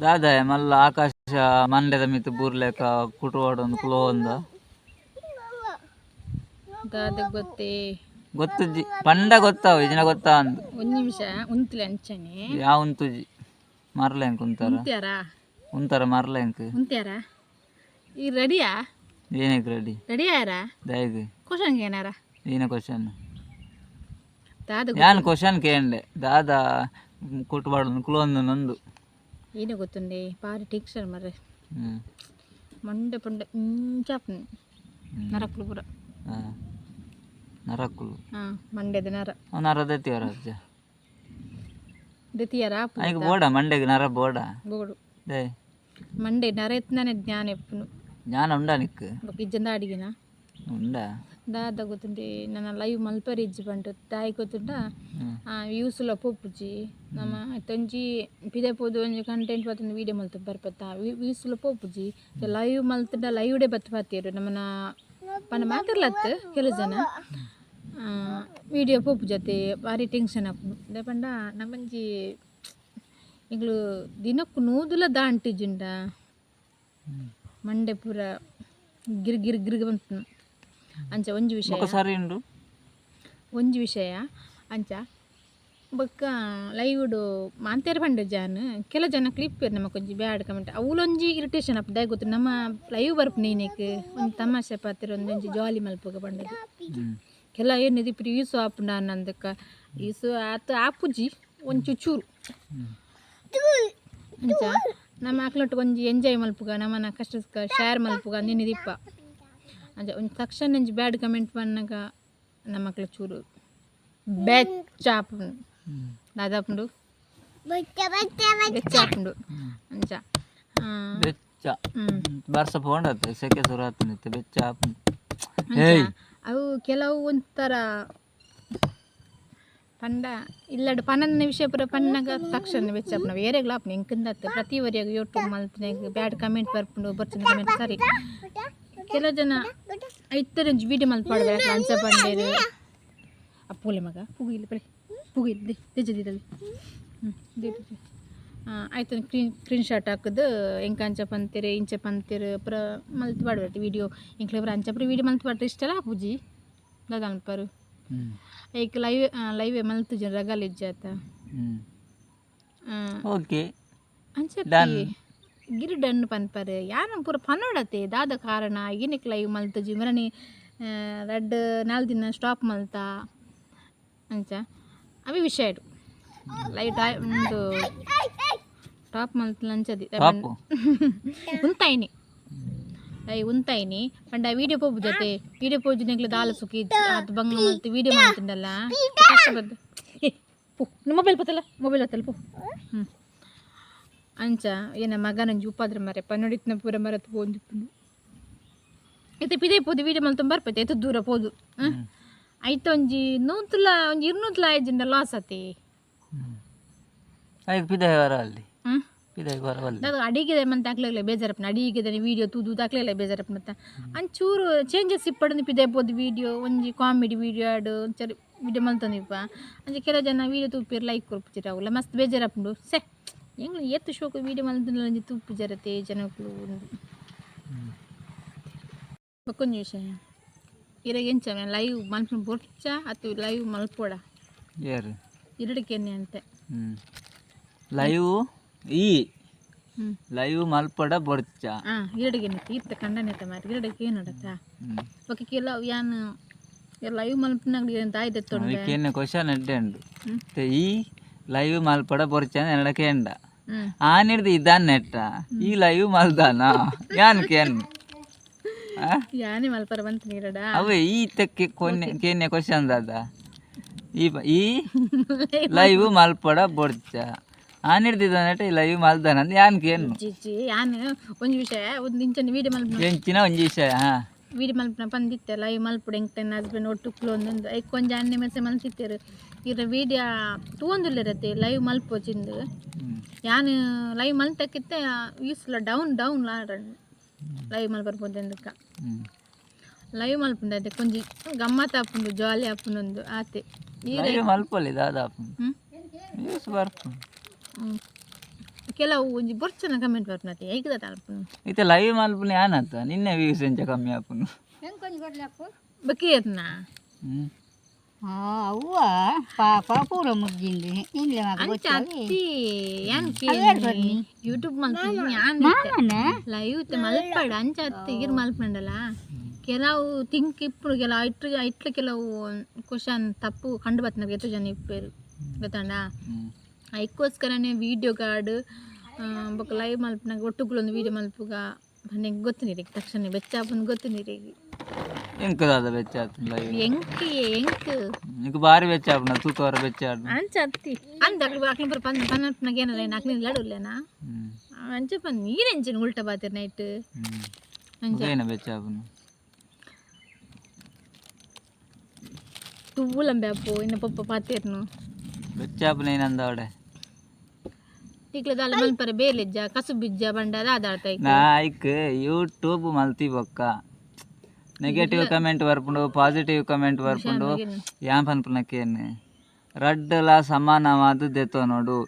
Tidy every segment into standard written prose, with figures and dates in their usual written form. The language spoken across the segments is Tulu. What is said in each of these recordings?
ದಾದ ಮಲ್ಲ ಆಕಾಶ ಮಂಡೆದ ಮಿತ್ತ್ ಬೂರ್ಲೆಕ ಕುಟುವಾಡೊಂದು ಕುಲೋಂದ. ದಾದ ಗೊತ್ತೇ? ಗೊತ್ತುಜ್ಜಿ ಪಂಡ ಗೊತ್ತಾವು, ಇಜಿನ ಗೊತ್ತಾ ಅಂದ್. ಒಂಜಿ ನಿಮಿಷ ಉಂತಲೆ ಅಂಚನೆ. ಯಾವ ಉಂತುಜಿ ಮರ್ಲೆಂಕ್ ಉಂತಾರ. ಉಂತ್ಯಾರ? ಉಂತಾರ ಮರ್ಲೆಂಕ್. ಉಂತ್ಯಾರ? ಈ ರೆಡಿಯಾ? ಏನಕ್ಕೆ ರೆಡಿ? ರೆಡಿ ಆಯಾರ? ದಯಗೆ. ಕ್ವಶನ್ ಏನಾರ? ಏನ ಕ್ವಶನ್? ದಾದ? ಯಾನ್ ಕ್ವಶನ್ ಕೇಂಡೆ, ದಾದ ಕುಟುವಾಡೊಂದು ಕುಲೋಂದು ನಂದು. ಏನು ಗೊತ್ತುಂಡೆ, ಬಾರಿ ಟೆನ್ಷನ್ ಮರ್ರೆ. ಮಂಡೆ ಪಂಡೆ ಇಂಚಾಪುಂಡು, ನರಕುಲು ಪೂರ. ಹಾ. ನರಕುಲು? ಹಾಂ, ಮಂಡೆದ ನರ. ಅವ್ ನರ ದೆತ್ತಿಯರ ಅಜ್ಜ. ದೆತಿಯರ? ಐಕ್ ಬೋಡ ಮಂಡೆಗ್ ನರ ಬೋಡ? ಬೋಡು. They? ಮಂಡೆ ನರ ಎತ್ತನೇ ಜ್ಞಾನ ಎಪ್ಪುನು. ಜ್ಞಾನ ಉಂಡಾ ನಿಕ್ಕ್? ಬೊಕ ಇಜ್ಜಂದ ಅಡಿಗೆನ. ಉಂಡಾ? ದಾದ ಗೊತ್ತುಂಡೆ, ನನ್ನ ಲೈವ್ ಮಲ್ಪರೆ ಇಜ್ಜಿ ಪಂಡ ದಾಯಿ ಗೊತ್ತುಂಡ? ವ್ಯೂಸ್ಲ ಪೋಪುಜಿ. ನಮ ಐತೊಂಜಿ ಪಿದಯಿ ಪೋದು ಒಂಜಿ ಕಂಟೆಂಟ್ ಪತ್ತೊಂದು ವೀಡಿಯೋ ಮಲ್ತ್ ಬರ್ಪತ್ತ, ವ್ಯೂಸ್ಲ ಪೋಪುಜಿ. ಲೈವ್ ಮಲ್ತ್ಂಡ ಲೈವ್ಡೇ ಬತ್ತ್ ಪಾತೆರು ನಮನ ಪಂಡ ಮಾತೆರ್ಲತ್ ಕೆಲವು ಜನ ವೀಡಿಯೋ ಪೋಪುಜತೆ, ಬಾರಿ ಟೆನ್ಷನ್ ಆಪುಂಡು. ದಾಯೆ ಪಂಡ ನಮಂಜಿ ಎಂಕ್ಲು ದಿನಕ್ಕು ನೂದುಲ ದಾಂಟಿಜಿಂಡ ಮಂಡೆ ಪೂರ ಗಿರ್ ಗಿರ್ ಗಿರ್ಗ್ ಬಂತು. ಅಂಚ ಒಂಜಿ ವಿಷಯ. ಬೊಕ ಸರಿ ಉಂಡು. ಒಂಜಿ ವಿಷಯ ಅಂಚ. ಬೊಕ್ಕ ಲೈವ್ಡ್ ಮಾಂತೆರ್ ಪಂಡ ಜಾನ್ ಕೆಲ ಜನ ಕ್ಲಿಪ್ ನಮಕ್ ಒಂಜಿ ಬ್ಯಾಡ್ ಕಮೆಂಟ್, ಅವ್ಲೊಂಜಿ ಇರಿಟೇಷನ್ ಆಪುಂಡು. ದಾಯೆ ಗೊತ್ತು, ನಮ್ಮ ಲೈವ್ ಬರ್ಪುನ ಇನೇಕ್ ಒಂಜಿ ತಮಾಷೆ ಪಾತೆರ, ಒಂಜಿ ಜಾಲಿ ಮಲ್ಪುಗ ಪಂಡದು. ಕೆಲ ಏನು ಇಪ್ಪು ಯೂಸ್ ಆಪುಂಡ ಅನ್ನಂದಕ್ಕ ಯೂಸ್ ಆತ ಆಪುಜಿ ಒಂಚೂರು ಚೂರು. ಅಂಚ ನಮ್ಮ ಅಕ್ಲೊಟ್ಟು ಒಂಜಿ ಎಂಜಾಯ್ ಮಲ್ಪುಗ, ನಮ್ಮನ ಕಷ್ಟ ಸುಖ ಶೇರ್ ಮಲ್ಪುಗ ನಿನ್ನಿದಿಪ್ಪ. ಅಂಚ ಒಂಜಿ ತಕ್ಷಣ ಒಂಜಿ ಬ್ಯಾಡ್ ಕಮೆಂಟ್ ಪನ್ನಗ ನಮ್ಮಕ್ಲ ಚೂರು ಬೆಚ್ಚ ಆಪುಂಡು. ದಾದಾಪುಂಡು, ಬೆಚ್ಚ ಆಪುಂಡು ಅಂಚ. ಬೆಚ್ಚ. ಬರ್ಸ ಪೋಂಡತ್ತೆ, ಸೆಕೆ ಸುರು ಆತುಂಡು, ಬೆಚ್ಚ ಆಪುಂಡು. ಅಂಚ. ಏಯ್. ಅವು ಕೆಲವು ಒಂಥರ ಪಂಡ ಇಲ್ಲಡ್ ಪನಂದಿನ ವಿಷಯ ಪೂರ ಪನ್ನಗ ತಕ್ಷಣ ಬೆಚ್ಚ ಆಪುಂಡು. ಏರೆಗ್ಲ ಆಪುಂಡು, ಎಂಕಂದತ್ತೆ ಪ್ರತಿ ಒರಿಯಗ್ ಯೂಟ್ಯೂಬ್ ಮಲ್ತಿನಾಗ ಬ್ಯಾಡ್ ಕಮೆಂಟ್ ಬರ್ಪುಂಡು, ಬರ್ಚಿನ ಕಮೆಂಟ್ ಸರಿ. ಕೆಲವು ಜನ ಐತರೊಂಜಿ ವೀಡಿಯೋ ಮಲ್ತ್ ಪಾಡ್ವೆ ಅಂಚ ಪಂಡೇರು. ಆ ಪೋಲೆ ಮಗ, ಪುಗಿಲ್ಲ ಪಲೆ ಪುಗಿಲ್ಲ ದೆಜ್ಜದಿದಲ್ಲಿ ಹ್ಞೂ ಆಯ್ತು. ಸ್ಕ್ರೀನ್ ಸ್ಕ್ರೀನ್ ಶಾಟ್ ಹಾಕುದು, ಎಂಕ ಅಂಚ ಪಂತೆರ್ ಇಂಚ ಪಂತೆರ್ ಪೂರ ಮಲ್ತ್ ಪಾಡ್ವೆರ್ ವೀಡಿಯೋ. ಎಂಕ್ಲೆ ಪೂರ ಅಂಚ ಪೂರ ವೀಡಿಯೋ ಮಲ್ತ್ ಪಾಡ್ರೆ ಇಷ್ಟಲ ಆಪುಜಿ. ದಾದ ಅನ್ಪರು? ಐಕ್ ಲೈವ್ ಲೈವ್ ಮಲ್ತುಜಿ, ರಗಲ್ ಇಜ್ಜಾತ. ಓಕೆ. ಅಂಚ. Done. ಗಿರಿ ಡನ್ ಪನ್ಪರ್ ಯಾನ್ ಪೂರ ಪನೊಡತೆ, ದಾದ ಕಾರಣ ಏನಕ್ಕೆ ಲೈವ್ ಮಲ್ತುಜಿ ಮರಣಿ ರಡ್ಡ್ ನಾಲ್ ದಿನ ಸ್ಟಾಪ್ ಮಲ್ತ ಅಂಚ. ಅವೆ ವಿಷಯ ಇಡು ಲೈಟ್ ಉಂದು ಟಾಪ್ ಮಲ್ತ್ ಅಂಚದಿ. ಟಾಪು. ಉಂತಾಯಿನಿ I ಉಂತಾಯಿನಿ ಪಂಡ ವೀಡಿಯೋ ಪೋಪು ಜೊತೆ ವೀಡಿಯೋ ಪೋಜು ನೆಕ್ಲೆ ದಾಲ ಸುಖಿ ಆತ್ ಬಂಗ ಮಲ್ತ್ ವೀಡಿಯೋ ಮಲ್ತುಂಡಲ್ಲ, ಕಷ್ಟ ಬದ್ದು. ಏ ಪೋ, ಮೊಬೈಲ್ ಪತ್ತಲ್ಲ, ಮೊಬೈಲ್ ಹತ್ತಲ್ಲ, ಪೋ. ಅಂಚ ಏನ ಮಗನೊಂಜಿ ಉಪಾದ್ರ ಮರೆ ಪನ್ನೊಡಿತ್ನ ಪೂರ ಮರತ್ ಪೋಂದಿಪ್ಪುಂಡು. ಇತ್ತೆ ಪಿದೈ ಪೋದು ವೀಡಿಯೋ ಮಲ್ತೊಂದು ಬರ್ಪೈತೆ. ಎತ್ತು ದೂರ ಪೋದು ಐತ ಒಂಜಿ ನೂತುಲ ಒಂಜಿ ಇರ್ನೂತುಲ ಆಯ್ಜಿಂಡ ಲಾಸ್ ಆತಿ. ಐಕ್ ಪಿದಾಯಿ ವರ ಅಲ್ಲಿ. ಪಿದಾಯಿ ಬರವಲ್ಲಿ. ದಾದ ಅಡಿಗೆ ಮಂತ ಹಾಕ್ಲಿಲ್ಲ ಬೇಜಾರಪ್ಪನ ಅಡಿಗೆ ವೀಡಿಯೋ ತೂದು ದಾಕ್ಲಿಲ್ಲ ಬೇಜಾರಪ್ಪನ. ಅಂಚೂರು ಚೇಂಜಸ್ ಇಪ್ಪಡಂದು ಪಿದೈ ಪೋದು ವೀಡಿಯೋ ಒಂಜಿ ಕಾಮಿಡಿ ವೀಡಿಯೋ ಆಡು ಒಂಚೂರು ವೀಡಿಯೋ ಮಲ್ತೊಂದಿಪ್ಪ. ಅಂಚ ಕೆಲವು ಜನ ವೀಡಿಯೋ ತೂಪಿರ್ ಲೈಕ್ ಕೊರ್ಪುಜಿರ, ಅವುಲ ಮಸ್ತ್ ಬೇಜಾರಪ್ಪುಂಡು. ಸೆ ಎಂಗ್ಲ ಏತ್ ಶೋಕು ವೀಡಿಯೋ ಮಲ್ತೊಂದು ಒಂಜಿ ತೂಪುಜರತೆ ಜನಕ್ಕುಲು ಉಂದು. ಬೊಕ್ಕೊಂಜಿ ವಿಷಯ, ಇರೆಗ್ ಎಂಚ, ಲೈವ್ ಮಲ್ಪುನ ಬೊರ್ಚ ಅತ್ತು ಲೈವ್ ಮಲ್ಪೊಡ? ಏರು? ಇರಡಿಕೆನ್ನೆ ಅಂತೆ. ಲೈವ್ ಈ ಲೈವ್ ಮಲ್ಪಡ ಬೊರ್ಚ? ಹಾಂ, ಇರಡಿಗೆ ಇತ್ತ ಕಂಡನೆತ್ತ ಮಾರಿ ಇರಡಿಗೆ ಏನಡತ್ತ. ಬೊಕ ಕೆಲವು ಯಾನ್ ಲೈವ್ ಮಲ್ಪುನಾಗ ದಾಯಿ ದೆತ್ತೊಂಡೆ. ಕೇನ್ನ ಕ್ವಶನ್ ಎಡ್ಡೆ ಉಂಡು. ಮತ್ತೆ ಈ ಲೈವ್ ಮಲ್ಪಡ ಬೊರ್ಚ ಎನ್ನಡ ಕೇಂಡ. ಆನಿಡ್ದು ಇದಾನ್ ನೆಟ್ಟ ಈ ಲೈವ್ ಮಲ್ದಾನ ಯಾನ್ ಕೇನ್? ಯಾನೇ ಮಲ್ಪರ ಬಂತ ನೀರಡ. ಅವೇ ಈ ತೆಕ್ಕೆ ಕೊನ್ನೆ ಕೇನ್ಯ ಕ್ವಶನ್ ದಾದ, ಈ ಈ ಲೈವ್ ಮಲ್ಪಡ ಬೊರ್ಚ ಆನಿಡ್ದು ಇದಾನ್ ಈ ಲೈವ್ ಮಲ್ದಾನ ಅಂದ್ ಯಾನ್ ಕೇನ್ನು. ಜಿ ಯಾನ್ ಒಂಜಿ ವಿಷಯ ಒಂದು ಇಂಚನ ವೀಡಿಯೋ ಮಲ್ಪುನ. ಎಂಚಿನ ಒಂಜಿ ವಿಷಯ ಹಾ? ವೀಡಿಯೋ ಮಲ್ಪುನ ಪಂದಿತ್ತೆ, ಲೈವ್ ಮಲ್ಪುಡು ಎಂಕ್ಲೆನ ಹಸ್ಬೆಂಡ್ ಒಟ್ಟುಕ್ಲು ಒಂದೊಂದು ಐಕ್ ಒಂಜಿ ಅಣ್ಣೆ ಮೆಸೇಜ್ ಮಲ್ತಿತ್ತೆರ್, ಇರ ವೀಡಿಯೋ ತೂವೊಂದುಲ್ಲೆರತೆ ಲೈವ್ ಮಲ್ಪೊಚಿಂದು. ಯಾನ್ ಲೈವ್ ಮಲ್ತಕ್ಕಿತ್ತೆ ಯೂಸ್ಲ ಡೌನ್ ಡೌನ್ ಲೈವ್ ಮಲ್ಪರ ಎಂದಕ್ಕ. ಲೈವ್ ಮಲ್ಪುಂಡು ಅದೇ ಒಂಜಿ ಗಮ್ಮತ್ ಆಪುಂಡು, ಜಾಲಿ ಆಪುಂಡು ಒಂದು ಆತೆ. ಲೈವ್ ಮಲ್ಪೊಲಿ, ದಾದ ಆಪುಂಡು? ನ್ಯೂಸ್ ಬರ್ಪುಂಡು. ಕೆಲವು ಒಂಜಿ ಬೊರ್ಚನ ಕಮೆಂಟ್ ಬರ್ಪುನತೆ ಐಕದ ತಲ್ಪುನು ಇತ್ತೆ ಲೈವ್ ಮಲ್ಪುನೆ ಆನತ್ತ ನಿನ್ನೆ ವ್ಯೂಸ್ ಎಂಚ ಕಮ್ಮಿ ಆಪುನು ಬಕೇರ್ನ ಹ್ಮ್ ಅವ್ವ ಪಾಪ ಪೂರ ಮುಗ್ಗಿಂದು ಇಂಗ್ಲೆ ಮಾತ ಅಂಚ ಅತ್ತಿ ಯಾನ್ ಯೂಟ್ಯೂಬ್ ಮಲ್ಪುನಿ ಯಾನ್ ಲೈವ್ ಇತ್ತೆ ಮಲ್ಪಡ ಅಂಚ ಅತ್ತಿ ಇರ್ ಮಲ್ಪಂಡಲ ಕೆಲವು ತಿಂಕ್ ಇಪ್ಪುಡು ಕೆಲವು ಐಟ್ಲು ಐಟ್ಲು ಕೆಲವು ಕ್ವಶನ್ ತಪ್ಪು ಕಂಡು ಬತ್ತಿನ ಎತ್ತು ಜನ ಇಪ್ಪೇರು ಗೊತ್ತಾಂಡ ಹ್ಮ್. ಐಕ್ಕೋಸ್ಕರನೇ ವೀಡಿಯೋ ಕಾರ್ಡ್ ಬೊಕ್ಕ ಲೈವ್ ಮಲ್ಪುನಾಗ ಒಟ್ಟುಗುಲೊಂದು ವೀಡಿಯೋ ಮಲ್ಪುಗ ನನಗೆ ಗೊತ್ತಿನಿರಿಗೆ ತಕ್ಷಣ ಬೆಚ್ಚಾಪುನ ಗೊತ್ತಿನಿರಿಗೆ ಎಂಕ್ ದಾದ ಬೆಚ್ಚ ಆತು ಲೈವ್ ಎಂಕ್ ಎಂಕ್ ನಿಕ್ ಬಾರಿ ಬೆಚ್ಚ ಆಪುನ ತೂಕವರ ಬೆಚ್ಚ ಆಡು ಅಂಚ ಅತ್ತಿ ಅಂದ ಅಕ್ಲು ಅಕ್ಲು ಪೂರ ಪನ್ ಪನ್ನಪ್ಪನಾಗ ಏನಲ್ಲ ಅಕ್ಲಿನ ಲಡುಲ್ಲೇನಾ ಹ್ಮ್ ಅಂಚ ಪನ್ ನೀರೆಂಚಿನ ಉಲ್ಟ ಬಾತಿರ್ ನೈಟ್ ಹ್ಮ್ ಅಂಚ ಏನ ಬೆಚ್ಚ ಆಪುನು ತುವ್ವುಲಂಬೆ ಅಪ್ಪು ಇನ್ನು ಪಪ್ಪ ಪಾತಿರ್ನು ಬೆಚ್ಚ ಆಪುನ ಏನಂದ ಅವಡೆ ಈಗ್ಲದ ಅಲ್ಲ ಮಲ್ಪರೆ ಬೇಲೆಜ್ಜ ಕಸು ಬಿಜ್ಜ ಬಂಡದ ಆದಾಡ್ತಾ ನಾ ಐಕ್ ಯೂಟ್ಯೂಬ್ ಮಲ್ತಿ ಬೊಕ್ಕ ನೆಗೆಟಿವ್ ಕಮೆಂಟ್ ಬರ್ಪುಂಡು ಪಾಸಿಟಿವ್ ಕಮೆಂಟ್ ಬರ್ಪುಂಡು ಯಾನ್ ಪನ್ಪುನಕೇನು ರಡ್ಡಲ ಸಮಾನವಾದ ದೆತೋ ನೋಡು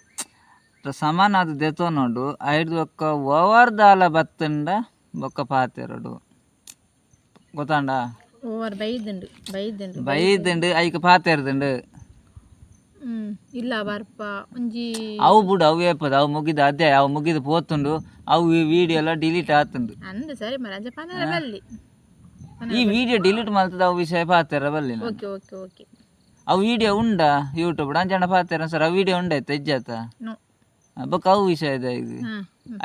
ಸಮಾನ ಆದ್ ದೆತೋ ನೋಡು ಐದು ಬೊಕ್ಕ ಓವರ್ ದಾಲ ಬತ್ತಂಡ ಬೊಕ್ಕ ಪಾತೆರಡು ಗೊತ್ತಾಂಡ ಓವರ್ ಬೈದುಂಡು ಬೈದುಂಡು ಬೈದುಂಡು ಐಕ್ ಪಾತೆರ್ದುಂಡು ಹ್ಮ್ ಇಲ್ಲ ಬರ್ಪ ಒಂಜಿ ಅವು ಬುಡು ಅವು ಏಪದ ಅವು ಮುಗಿದ ಅದೇ ಅವು ಮುಗಿದು ಪೋತುಂಡು ಅವು ಈ ವಿಡಿಯೋ ಎಲ್ಲ ಡಿಲೀಟ್ ಆತುಂಡು ಅಂದ ಸರಿ ಮರ ಪನರ ಬಲ್ಲಿ ಈ ವಿಡಿಯೋ ಡಿಲೀಟ್ ಮಲ್ತದ ಅವು ವಿಷಯ ಪಾತೆರ ಬಲ್ಲಿ ನಾನು. ಓಕೆ ಓಕೆ ಓಕೆ ಅವು ವಿಡಿಯೋ ಉಂಡ ಯೂಟ್ಯೂಬ್ ಅಂಚನ ಪಾತೆರ ಸರ್ ಅವು ವಿಡಿಯೋ ಉಂಡಾಯ್ತು ಇಜ್ಜಾತ ನೋ ಬೊಕ್ಕ ಅವು ವಿಷಯ ಇದೆ ಈಗ ಹಾ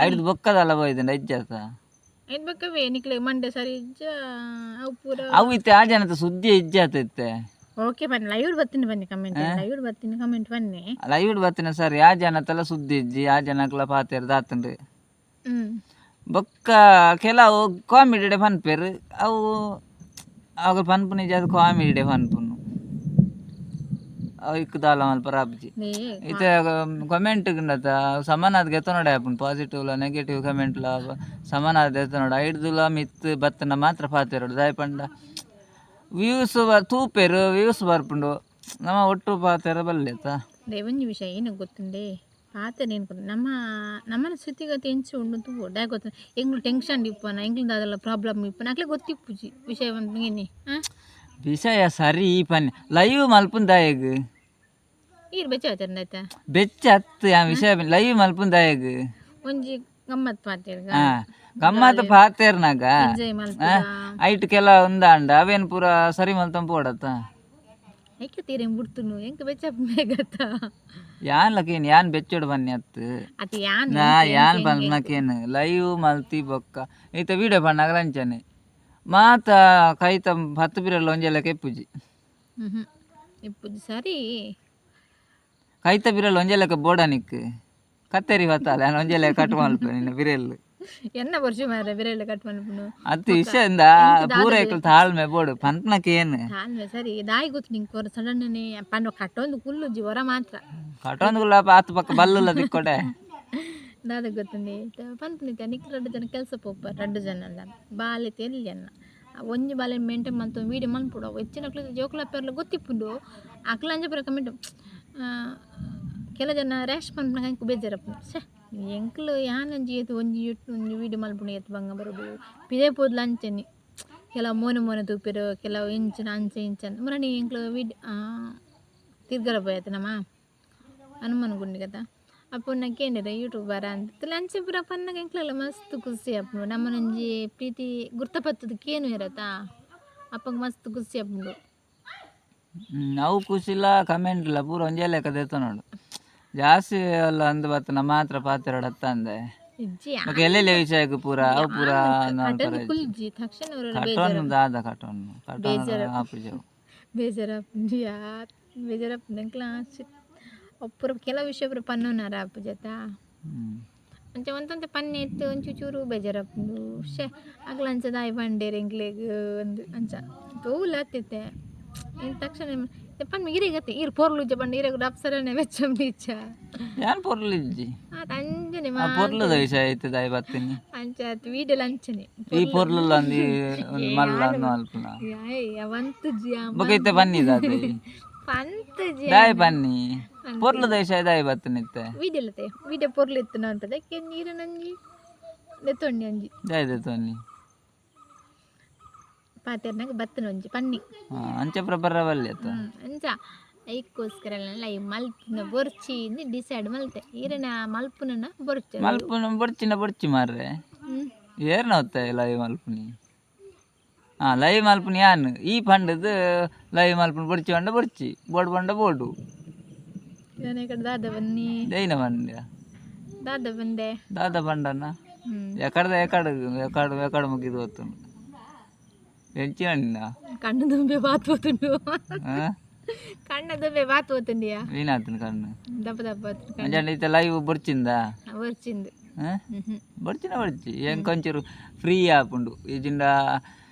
ಐದು ಬೊಕ್ಕದಲ್ಲ ಬೋಯ್ದುಂಡ ಇಜ್ಜಾತ ಐದು ಬಕ್ಕವೇ ನಿಕ್ಲೆ ಮಂಡೆ ಸರಿ ಇಜ್ಜ ಅವು ಪೂರ ಅವು ಇತ್ತೆ ಆ ಜನತ ಸುದ್ದಿ ಇಜ್ಜಾತ ಇತ್ತೆ ಓಕೆ ಬನ್ನಿ ಲೈವ್ ಬರ್ತೀನಿ ಬನ್ನಿ ಕಮೆಂಟ್ ಲೈವ್ ಬರ್ತೀನಿ ಕಮೆಂಟ್ ಬನ್ನಿ ಲೈವ್ ಬತ್ತಿನ ಸರ್ ಯಾ ಜನತೆಲ್ಲ ಸುದ್ದಿ ಇಜ್ಜಿ ಆ ಜನಕ್ಲ ಪಾತೆರ್ದ ಆತುಂಡು ಹ್ಮ್ ಬೊಕ್ಕ ಕೆಲವು ಕಾಮಿಡಿ ಪನ್ಪೇರು ಅವು ಅವು ಪನ್ಪುನ ಇಜ್ಜಿ ಅದು ಕಾಮಿಡಿ ಪನ್ಪುನು ಅವು ಇಕ್ಕು ದಾಲ ಮಲ್ಪ ರಾಬ್ಜಿ ನೇ ಇತ್ತೆ ಕಮೆಂಟ್ ಗಿಂಡತ ಸಮಾನ ಅದು ಗೆತ್ತ ನೋಡಿ ಆಪುಂಡು ಪಾಸಿಟಿವ್ಲ ನೆಗೆಟಿವ್ ಕಮೆಂಟ್ಲ ಸಮಾನ ಅದು ಗೆತ್ತ ನೋಡಿ ಐಡ್ದುಲ ಮಿತ್ ಬತ್ತನ ಮಾತ್ರ ಪಾತೆರಡು ದಾಯ ಪಂಡ ವ್ಯೂಸ್ ತೂಪೇರು ವ್ಯೂಸ್ ಬರ್ಪುಂಡು ನಮ್ಮ ಒಟ್ಟು ಪಾತೆರ ಬಲ್ಲೆತ they ಒಂಜಿ ವಿಷಯ ಏನು ಗೊತ್ತುಂಡೆ ಪಾತೆ ನೇನು ಗೊತ್ತು ನಮ್ಮ ನಮ್ಮನ ಸ್ಥಿತಿಗತಿ ಎಂಚು ಉಂಡು ತೂ ಡೈ ಗೊತ್ತು ಎಂಗ್ಳು ಟೆನ್ಷನ್ ಇಪ್ಪನ ಎಂಗ್ಳು ಅದೆಲ್ಲ ಪ್ರಾಬ್ಲಮ್ ಇಪ್ಪನ ಅಕ್ಲೆ ಗೊತ್ತಿಪ್ಪುಜಿ ವಿಷಯ ಒಂದು ಏನೇ ಹಾಂ ವಿಷಯ ಸರಿ ಈ ಪನ್ನೆ ಲೈವ್ ಮಲ್ಪುನ್ ದಾಯಗ್ ಈರ್ ಬೆಚ್ಚ ಆಯ್ತಾರ ಆಯ್ತಾ ಬೆಚ್ಚ ಅತ್ತು ಆ ವಿಷಯ ಲೈವ್ ಮಲ್ಪುನ್ ದಾಯಗ್ ಒಂಜಿ ಗಮ್ಮತ್ ಪಾತೆರ್ಗ ಹಾ ಗಮ್ಮತ್ ಪಾತೆರ್ನಾಗ ಎಂಜಾಯ್ ಮಲ್ಪುಗ ಐಟ್ ಕೆಲ ಉಂದಾಂಡ ಅವೇನು ಪೂರ ಸರಿ ಮಲ್ತಂ ಪೋಡತ್ತ ಐಕೆ ತೀರೆ ಬಿಡ್ತುನು ಎಂಕ ಬೆಚ್ಚ ಬೇಗತ್ತ ಯಾನ್ ಲಕೇನ್ ಯಾನ್ ಬೆಚ್ಚೋಡು ಬನ್ನಿ ಅತ್ತು ಅದು ಯಾನ್ ನಾ ಯಾನ್ ಪನ್ನಕೇನು ಲೈವ್ ಮಲ್ತಿ ಬೊಕ್ಕ ಈತ ವೀಡಿಯೋ ಪಣ್ಣಾಗಲ ಅಂಚನೆ ಮಾತ ಕೈತ ಪತ್ತು ಬಿರಲ್ಲ ಒಂಜೆಲ್ಲ ಕೆಪ್ಪುಜಿ ಹ್ಞೂ ಇಪ್ಪುಜಿ ಸರಿ ಕೈತ ಬಿರಲ್ ಒಂಜೆಲೆಕ್ಕ ಬೋಡನಿಕ್ ಕತ್ತೆರಿ ಬತ್ತಾಲೆ ನಾನು ಒಂಜೆಲೆ ಕಟ್ ಮಲ್ಪ ನಿನ್ನ ಬಿರೆಲ್ ಎನ್ನ ವರ್ಷ ಮಾರ ಬಿರೆಲ್ಲ ಕಟ್ ಮಲ್ಪುನು ಅದು ವಿಷಯದಿಂದ ಪೂರ ಎಕ್ಕಲ್ ತಾಳ್ಮೆ ಬೋಡು ಪನ್ಪನಕೇನು ತಾಳ್ಮೆ ಸರಿ ದಾಯಿ ಗೊತ್ತು ನಿಂಗೆ ಕೊರ ಸಡನ್ನೇ ಪಂಡ ಕಟ್ಟೊಂದು ಕುಲ್ಲುಜ್ಜಿ ಹೊರ ಮಾತ್ರ ಕಟೊಂದು ಗುಲಾಬ ಆತು ಪಕ್ಕ ಬಲ್ಲುಲ್ಲ ತಿಕ್ಕೊಡೆ ದಾದ ಗೊತ್ತುಂಡಿ ಪನ್ಪುನಿತ ನಿಕ್ ರಡ್ಡು ಜನ ಕೆಲಸ ಪೋಪ ರಡ್ಡು ಜನ ಅಲ್ಲ ಬಾಲೆ ತೆಲ್ಲಿ ಅನ್ನ ಒಂಜಿ ಬಾಲೆ ಮೇಂಟೈನ್ ಮಲ್ತು ವೀಡಿಯೋ ಮಲ್ಪುಡು ಅವು ಹೆಚ್ಚಿನ ಜೋಕುಲ ಪೇರ್ಲ ಗೊತ್ತಿಪ್ಪುಂಡು ಅಕ್ಲ ಅಂಜ ಪೂರ ಕಮೆಂಟ್ ಕೆಲ ಜನ ರ್ಯಾಶ್ ಪನ್ಪುನಾಗ ಅಂಕು ಬೇಜಾರಪ್ಪು ಛೆ ಎಂಕ್ಲು ಯಾನೊಂಜಿ ಏತ್ ಒಂಜಿ ಒಂಜಿ ವೀಡಿಯೋ ಮಲ್ಪುಂಡು ಏತ್ ಬಂಗ ಬರೋದು ಪಿದೆ ಪೋದ್ಲ ಅಂಚನೆ ಕೆಲವು ಮೋನೆ ಮೋನೆ ತೂಪಿರು ಕೆಲವು ಇಂಚಿನ ಅಂಚೆ ಇಂಚನ ಮರಣಿ ಎಂಕ್ಲು ವೀಡ್ ತಿರ್ಗರ ಪೋಯತ್ ನಮ್ಮ ಹನುಮನ್ ಗುಂಡಿ ಕದ ಅಪ್ಪು ಕೇಂದ್ರ ಯೂಟ್ಯೂಬರ್ ಅಂತ ಲಂಚ್ ಪೂರ ಪನ್ನಾಗ ಎಂಕ್ಲೆಲ್ಲ ಮಸ್ತ್ ಖುಷಿ ಆಪುಂಡು ನಮ್ಮನೊಂಜಿ ಪ್ರೀತಿ ಗುರ್ತಪತ್ತದ ಕೇನು ಇರತ್ತಾ ಅಪ್ಪಂಗೆ ಮಸ್ತ್ ಖುಷಿ ಆಪುಂಡು ಅವು ಖುಷಿಲ್ಲ ಕಮೆಂಟ್ ಇಲ್ಲ ಪೂರ ಒಂಜೇ ಲೆಕ್ಕ ದೇತ ನೋಡು ಜಾಸ್ತಿ ಅಲ್ಲ ಅಂದು ಬತ್ತನ ಮಾತ್ರ ಪಾತೆರಡು ಹತ್ತ ಅಂದೆ ಇಜ್ಜಿ ಬೊಕ ಎಲ್ಲೆಲ್ಲಿ ವಿಷಯಕ್ಕೆ ಪೂರ ಅವು ಪೂರ ಕಟನ್ ಕುಲ್ಜಿ ತಕ್ಷಣ ಅವರೆಲ್ಲ ಕಟೋನ್ ದಾದ ಕಟೋನ್ ಕಟೋನ್ ಆಪುಜವು ಬೇಜಾರಾಪುಂಡು ಯಾ ಬೇಜಾರಾಪುಂಡು ಎಂಕ್ಲ ಒಪ್ಪುರ ಕೆಲವು ವಿಷಯ ಪೂರ ಪನ್ನುನಾರ ಆಪುಜತ ಹ್ಮ್. ಅಂಚ ಒಂತೊಂತೆ ಪನ್ನೆ ಇತ್ತು ಒಂಚೂರು ಚೂರು ಬೇಜಾರಾಪುಂಡು ಶೇ ಅಗ್ಲ ಅಂಚ ದಾಯಿ ಪಂಡೇರ್ ಎಂಕ್ಲೆಗ್ ಒಂದು ಅಂಚ ತೋಲ್ ಆತಿತ್ತೆ ಇನ್ ತಕ್ಷಣ ಪನ್ನೆ ಇರೆಗತ್ತೆ ಇರು ಪೊರ್ಲುಜ್ಜ ಪಂಡ ಇರೆಗ್ ಅಪ್ಸರನೆ ಬೆಚ್ಚ ಬೀಚ ಯಾನ್ ಪೊರ್ಲು ಇಜ್ಜಿ ಆತ ಅಂಜನೆ ಆ ಪೊರ್ಲುದ ವಿಷಯ ಐತೆ ದಾಯಿ ಬತ್ತೀನಿ ಅಂಚ ಆತು ವೀಡಿಯೋಲ ಅಂಚನೆ ಈ ಪೊರ್ಲುಲ್ಲ ಅಂದು ಒಂದು ಮಲ್ಲ ಅಂದು ಮಲ್ಪುನ ಯಾಯ್ ಅವಂತು ಜಿಯ ಬೊಕ ಇತ್ತೆ ಬನ್ನಿ ದಾದ ಪಂತ ಜಿ ದಾಯಿ ಬನ್ನಿ ಪೊರ್ಲು ದೇಶ ಇದಾಯಿ ಬತ್ತನಿತ್ತೆ. ವೀಡಿಯೋ ವೀಡಿಯೋ ಪೊರ್ಲು ಇತ್ತು ಅಂತದೆ ನೀರು ನಂಜಿ ದೆತ್ತೊಂಡಿ ಒಂಜಿ. ಜಾಯ್ದೆ ತೋನಿ. ಪಾತೆರ್ನಾಗ ಬತ್ತನ ಒಂಜಿ ಪನ್ನಿ. ಅಂಚೆ ಪ್ರಬರ ಬಲ್ಲೆ ಅತ್ತ. ಅಂಚ ಐಕ್ಕೋಸ್ಕರ ಲೈವ್ ಮಲ್ಪುನ ಬೊರ್ಚಿ ಡಿಸೈಡ್ ಮಲ್ತೆ. ಈರನ ಮಲ್ಪುನ ಬೊರ್ಚಿ. ಮಲ್ಪುನ ಬೊರ್ಚಿನ ಬೊರ್ಚಿ ಮಾರ್ರೆ. ಏರ್ನ ಹೊತ್ತ ಲೈವ್ ಮಲ್ಪುನಿ? ಹಾಂ, ಲೈವ್ ಮಲ್ಪುನಿ ಯಾನ್ ಈ ಪಂಡದು ಲೈವ್ ಮಲ್ಪುನ ಬೊರ್ಚಿ ಪಂಡ ಬೊರ್ಚಿ, ಬೋಡು ಪಂಡ ಬೋಡು. ದಾದ ಬನ್ನಿ. ದೈನ ಬಂದೆ. ದಾದ ಬಂದೆ. ದಾದ ಬಂಡನ ಎಕಡ್ದ ಎಕಡ ಎಕಡ ಎಕಡ ಮುಗಿದು ಹೊತ್ತುಂಡು ಎಂಚಿನ ಕಣ್ಣು ದುಂಬೆ ಬಾತ್ పోతుండు. ಕಣ್ಣ ದುಂಬೆ ಬಾತ್ పోతుండియా. ವೀನಾತನ ಕಣ್ಣು ದಪ್ಪ ದಪ್ಪ. ಅಂಚಂಡ ಇತ್ತೆ ಲೈವ್ ಬೊರ್ಚಿಂದ? ಬೊರ್ಚಿಂದು. ಬೊರ್ಚಿನ ಬೊರ್ಚಿ ಎಂಕ್ ಒಂಚೂರು ಫ್ರೀ ಆಪುಂಡು. ಈಜಿಂಡ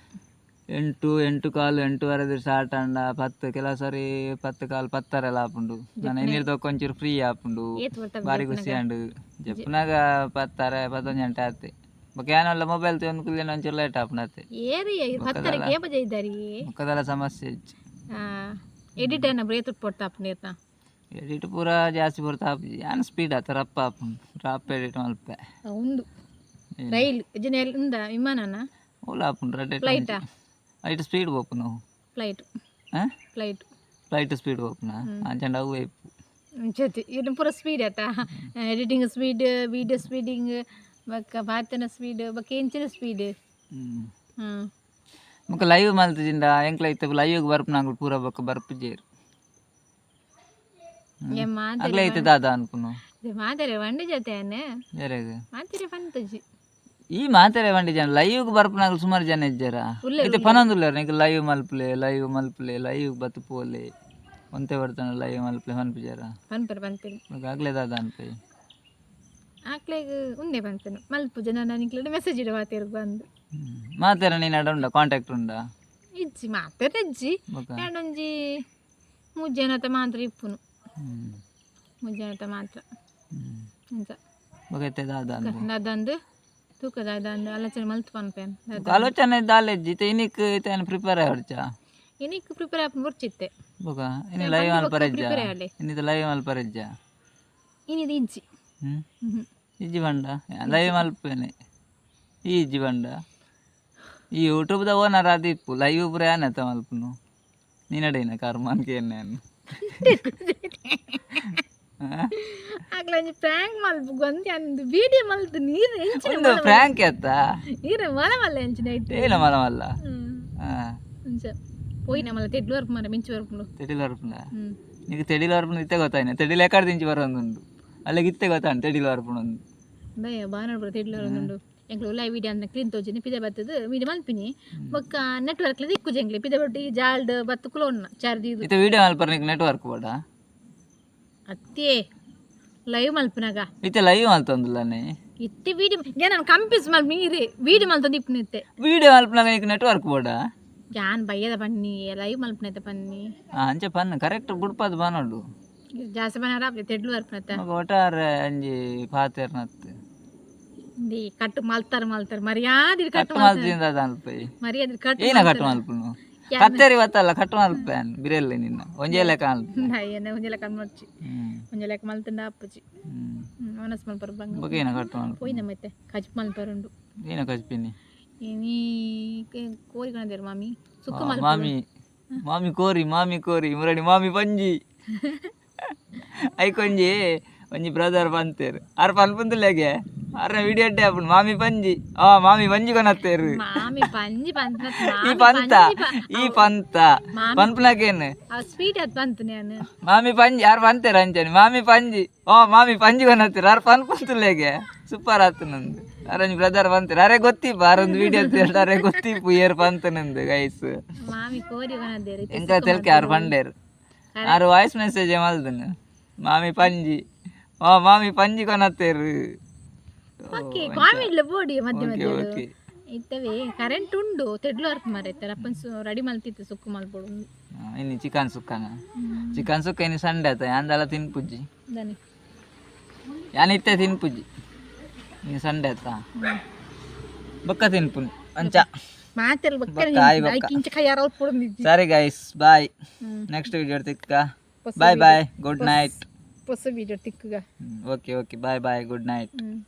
8, 8:15, 8:15 ಸ್ಟಾರ್ಟ್ ಆಂಡ 10, ಕೆಲವು ಸರಿ 10:15 10:30 ಆಪುಂಡು. ನಾನು ಇನ್ನಿರ್ದ ಒಂಚೂರು ಫ್ರೀ ಆಪುಂಡು, ಬಾರಿ ಖುಷಿ ಆಂಡು. ಜಪ್ಪುನಾಗ 10:30 11 ಗಂಟೆ ಆತೆ. ಬೊಕ ಯಾನಲ್ಲ ಮೊಬೈಲ್ ತಗೊಂಡು ಕುಲ್ಲೇನ ಒಂಚೂರು ಲೇಟ್ ಆಪುಂಡು ಆತೆ. ಮುಖದಲ್ಲ ಸಮಸ್ಯೆ ಹೆಚ್ಚು. ಎಡಿಟ್ ಅನ್ನ ಬ್ರೇತ್ ಪೊರ್ತಾ ಆಪುಂಡು. ಎಡಿಟ್ ಪೂರ ಜಾಸ್ತಿ ಪೊರ್ತಾ ಆಪುಜಿ. ಯಾನ್ ಸ್ಪೀಡ್ ಆತ ರಪ್ಪ ಆಪುಂಡು, ರಪ್ಪ ಎಡಿಟ್ ಮಲ್ಪೆ. ಉಂದು ರೈಲ್ ಇಜ್ಜಿಂಡ ಉಂದ ವಿಮಾನನ? ಓಲ ಆಪುಂಡು ರಡ್ಡೆ. ಫ್ಲೈಟಾ? ಐಟ್ ಸ್ಪೀಡ್ ಪೋಪುನು. Flight. Flight. Flight speed ಪೋಪುನ ಅಂಚಂಡ ಅವು ಇಪ್ಪು. ಅಂಚತೆ ಇನ್ನು ಪೂರ ಸ್ಪೀಡ್ ಆತ. Editing speed, video speeding, ಬೊಕ್ಕ ಬಾತನ ಸ್ಪೀಡ್, ಬೊಕ್ಕ ಎಂಚಿನ ಸ್ಪೀಡ್. ಬೊಕ್ಕ ಲೈವ್ ಮಲ್ತಿಜಿಂಡ ಎಂಕ್ಲ ಇತ್ತೆ ಲೈವ್ ಬರ್ಪುನಾಂಗುಲು ಪೂರ ಬೊಕ್ಕ ಬರ್ಪುಜೆರ್. ಅಗ್ಲೆ ಇತ್ತೆ ದಾದ ಅನ್ಪುನು. ಮಾತೆರೆ ವಂಡಿ ಜೊತೆ ಏರೆಗ್? ಮಾತೆರೆ ಪಂತುಜಿ. ಈ ಮಾತೆರೆ ವಂಡಿ ಜನ ಲೈವ್ ಬರ್ಪುನಾಗುಲು ಸುಮಾರು ಜನ ಇಜ್ಜೆರ. ಇತ್ತೆ ಪನೊಂದುಲ್ಲೆರ್ ನಿಕುಲು ಲೈವ್ ಮಲ್ಪುಲೆ ಲೈವ್ ಮಲ್ಪುಲೆ ಲೈವ್ ಬತ್ತ್ ಪೋಲೆ ಒಂತೆ ಬರ್ತನ ಲೈವ್ ಮಲ್ಪುಲೆ ಪನ್ಪುಜೆರ? ಪನ್ಪೆರ್ ಪನ್ಪೆರ್. ಬೊಕ್ಕ ಅಗ್ಲೆ ದಾದ ಅನ್ಪೆ? ಆಕ್ಲೆಗ್ ಉಂದೆ ಪನ್ಪೆನು ಮಲ್ಪು ಜನ ನಿಕ್ಲೆಡ ಮೆಸೇಜ್ ಇಡ ಮಾತೆರ್ಗ್ ಬಂದು. ಮಾತೆರ ನಿನ್ನಡ ಉಂಡ ಕಾಂಟ್ಯಾಕ್ಟ್ ಉಂಡ? ಇಜ್ಜಿ ಮಾತೆರ್ ಇಜ್ಜಿ. ಒಂಜಿ ಮೂಜಿ ಜನತ ಮಾತ್ರ ಇಪ್ಪುನು. ಮೂಜಿ ಜನತ ಮಾತ್ರ. ಅಂಚ. ಬೊಕ ಇತ್ತೆ ದಾದ ದಾದಂದು ತೂಕ ದಾದಂದು ಆಲೋಚನೆ ಮಲ್ತ್ ಪನ್ಪೆನ್. ಆಲೋಚನೆ ದಾಲ ಇಜ್ಜಿ. ಇತ್ತೆ ಇನಿಕ್ ಇತ್ತೆ ಪ್ರಿಪೇರ್ ಆವೊಡ್ಚಾ? ಇನಿಕ್ ಪ್ರಿಪೇರ್ ಆಪುನ ಬೊರ್ಚಿತ್ತೆ. ಬೊಕ ಇನಿ ಲೈವ್ ಮಲ್ಪರೆ ಇಜ್ಜಾ? ಇನಿತ ಲೈವ್ ಮಲ್ಪರೆ ಇಜ್ಜಾ? ಇನಿದ ಇಜ್ಜಿ. ಇಜ್ಜಿ ಪಂಡ ಲೈವ್ ಮಲ್ಪೇನೆ. ಈ ಇಜ್ಜಿ ಪಂಡ ಈ ಯೂಟ್ಯೂಬ್ದ ಓನರ್ ಆದ್ ಇಪ್ಪು ಲೈವ್ ಪೂರ ಯಾನ್ ಅತ್ತ ಮಲ್ಪುನು ನಿನ್ನಡೇನ ಕರ್ಮನ್ ಕೇನ್ನೆ ಯಾನ್. ಅಕ್ಲ ಒಂಜಿ ಪ್ರಾಂಕ್ ಮಲ್ಪು ಗೊಂತೆ ಅಂದ್ ವಿಡಿಯೋ ಮಲ್ತ್ ನೀರ್ ಎಂಚಿನ ಉಂದು ಪ್ರಾಂಕ್ ಅತ್ತ? ನೀರ್ ಮಲ ಮಲ್ಲ ಎಂಚಿನ ಐಟ್. ಏನ ಮಲ ಮಲ್ಲ? ಅಂಚ ಪೋಯಿನ ಮಲ್ಲ ತೆಡ್ಲು ವರ್ಪು ಮಾರ ಮಿಂಚು ವರ್ಪುಂಡು. ತೆಡಿಲ್ ವರ್ಪುಂಡ? ನಿಕ್ ತೆಡಿಲ್ ವರ್ಪುಂಡು ಇತ್ತೆ ಗೊತ್ತಾಯಿನ ತೆಡಿಲ್ ಎಕಡ್ ದಿಂಚಿ ಬರೊಂದುಂಡು ಅಲ್ಲೆಗ್ ಇತ್ತೆ ಗೊತ್ತಾಂಡ್ ತೆಡಿಲ್ ವರ್ಪುಂಡು ಅಂದ್. ದಯ ಬಾನಡ್ ಪೂರ ತೆಡ್ಲು ಬರೊಂದುಂಡು. ಎಂಕ್ಲು ಲೈವ್ ವಿಡಿಯೋ ಅಂದ್ ಕ್ಲೀನ್ ತೋಜಿನಿ ಪಿದ ಬತ್ತುದು ವಿಡಿಯೋ ಮಲ್ಪಿನಿ ಬೊಕ್ಕ ನೆಟ್ವರ್ಕ್ ದಿಕ್ಕುಜಿ ಎಂಕ್ಲೆ ಪಿದ ಬಟ್ಟಿ ಜಾಲ್ಡ್ ಬತ್ತು ಕುಲೋನ್ನ ಚಾರ್ಜ್ ಇದು. ಇತ್ತೆ ವಿಡಿಯೋ ಮಲ್ಪರೆ ನಿಕ್ ನೆಟ್ವರ್ಕ್ ಬೋಡ? ಅತ್ತೇ ಲೈವ್ ಮಲ್ಪುನಾಗ. ಇತ್ತೆ ಲೈವ್ ಮಲ್ತೊಂದುಲ್ಲನೆ? ಇತ್ತೆ ವಿಡಿಯೋ ಯಾನ್ ಕಂಪ್ಯೂಸ್ ಮಲ್ಪಿ ನೀರೆ ವಿಡಿಯೋ ಮಲ್ತೊಂದು ಇಪ್ಪುನು ಇತ್ತೆ. ವಿಡಿಯೋ ಮಲ್ಪುನಾಗ ನಿಕ್ ನೆಟ್ವರ್ಕ್ ಬೋಡ? ಯಾನ್ ಬಯ್ಯದ ಪನ್ನಿ ಲೈವ್ ಮಲ್ಪುನೈತ ಪನ್ನಿ. ಅಂಚೆ ಪನ್ನಿ ಕರೆಕ್ಟ್ ಬುಡ್ಪದ್ ಪನೊಡು. ಜಾಸ್ತಿ ಪನರ ತೆಡ್ಲು ಬರ್ಪುನತ್ತ. ಒಟ್ಟಾರೆ ಅಂಜಿ ಪಾತೆರ್ನತ್. ಇಂದಿ ಕಟ್ಟು ಮಲ್ತಾರ ಮಲ್ತಾರ ಮರ್ಯಾದೆ ಕಟ್ಟು ಮಲ್ತಿಂದ ಅನ್ಪೈ. ಮರ್ಯಾದೆ ಕಟ್ಟು ಏನ ಕಟ್ಟು ಮಲ್ಪುನು? ಕತ್ತರಿ ಬತ್ತಲ್ಲ ಕಟ್ಟು ಮಲ್ಪೆ ಬಿರೆಲ್ಲ ನಿನ್ನ ಒಂಜೇ ಲೆಕ್ಕ ಮಲ್ಪೆ. ಅಯ್ಯನ ಒಂಜೇ ಲೆಕ್ಕ ಮಲ್ಚಿ ಒಂಜೇ ಲೆಕ್ಕ ಮಲ್ತಂಡ ಅಪ್ಪುಜಿ. ಮನಸ್ ಮಲ್ಪರ ಬಂಗ. ಬೊಕ ಏನ ಕಟ್ಟು ಮಲ್ಪು? ಪೋಯಿನ ಮತ್ತೆ ಕಜ್ಪು ಮಲ್ಪರುಂಡು. ಏನ ಕಜ್ಪಿನಿ? ನೀ ಕೋರಿ ಕಣದೇರು ಮಾಮಿ ಸುಕ್ಕ ಮಲ್ಪು. ಮಾಮಿ ಮಾಮಿ ಕೋರಿ ಮಾಮಿ ಕೋರಿ ಮುರಡಿ ಮಾಮಿ ಪಂಜಿ ಐಕೊಂಜಿ ಒಂಜಿ ಬ್ರದರ್ ಪಂತೇರು ಆರ್ ಪನ್ಪುಂದುಲ್ಲೆಗೆ ಅರ್ನ ವಿಡಿಯೋ ಅಡ್ಡೆ ಆಪುಂಡು ಮಾಮಿ ಪಂಜಿ ಆ ಮಾಮಿ ಪಂಜಿ ಕೊನತ್ತೇರು. ಮಾಮಿ ಪಂಜಿ ಪಂತ ಈ ಪಂತ ಈ ಪಂತ ಪನ್ಪುನಕೇನು ಸ್ವೀಟ್ ಅದ್ ಪಂತ ನಾನು ಮಾಮಿ ಪಂಜಿ ಆರ್ ಪಂತೇರು ಅಂಚನೆ ಮಾಮಿ ಪಂಜಿ ಓ ಮಾಮಿ ಪಂಜಿ ಕೊನತ್ತೇರು ಆರ್ ಪನ್ಪುಂದುಲ್ಲೆಗೆ ಸೂಪರ್ ಆತು ನಂದು. ಅರಂಜಿ ಬ್ರದರ್ ಪಂತೇರು ಅರೆ ಗೊತ್ತಿಪ್ಪು ಆರೊಂದು ವಿಡಿಯೋ ಅರೆ ಗೊತ್ತಿಪ್ಪು ಏರ್ ಪಂತ ನಂದು ಗೈಸ್. ಮಾಮಿ ಕೋರಿ ಕೊನದ್ದೇರು ಎಂಕ ತೆಲ್ಕೆ ಆರ್ ಪಂಡೇರು ಆರು ವಾಯ್ಸ್ ಮೆಸೇಜ್ ಮಲ್ದನು ಮಾಮಿ ಪಂಜಿ ಓ ಮಾಮಿ ಪಂಜಿ ಕೊನತ್ತೇರು. ಓಕೆ ಕಾಮಿಡ್ಲ ಬೋಡಿ ಮಧ್ಯ ಮಧ್ಯ ಇತ್ತವೆ ಕರೆಂಟ್ ಉಂಡು ತೆಡ್ಲು ಅರ್ಪ ಮಾರೈತಾರೆ ಅಪ್ಪನ್ ರೆಡಿ ಮಲ್ತಿತ್ತು ಸುಕ್ಕು ಮಲ್ಪೊಡು. ಇನ್ನು ಚಿಕನ್ ಸುಕ್ಕನ ಚಿಕನ್ ಸುಕ್ಕ ಇನ್ನು ಸಂಡೆ ಆತ ಯಾಂದಲ ತಿನ್ಪುಜ್ಜಿ ಯಾನ್ ಇತ್ತೆ ತಿನ್ಪುಜ್ಜಿ ಇನ್ನು ಸಂಡೆ ಆತ ಬೊಕ್ಕ ತಿನ್ಪುನು ಅಂಚ ಸರಿ guys, bye. Next video ತಿಕ್ಕ. Bye bye, good night. ಹೊಸ video ತಿಕ್ಕುಗ. Okay okay, bye bye, good night. Hmm.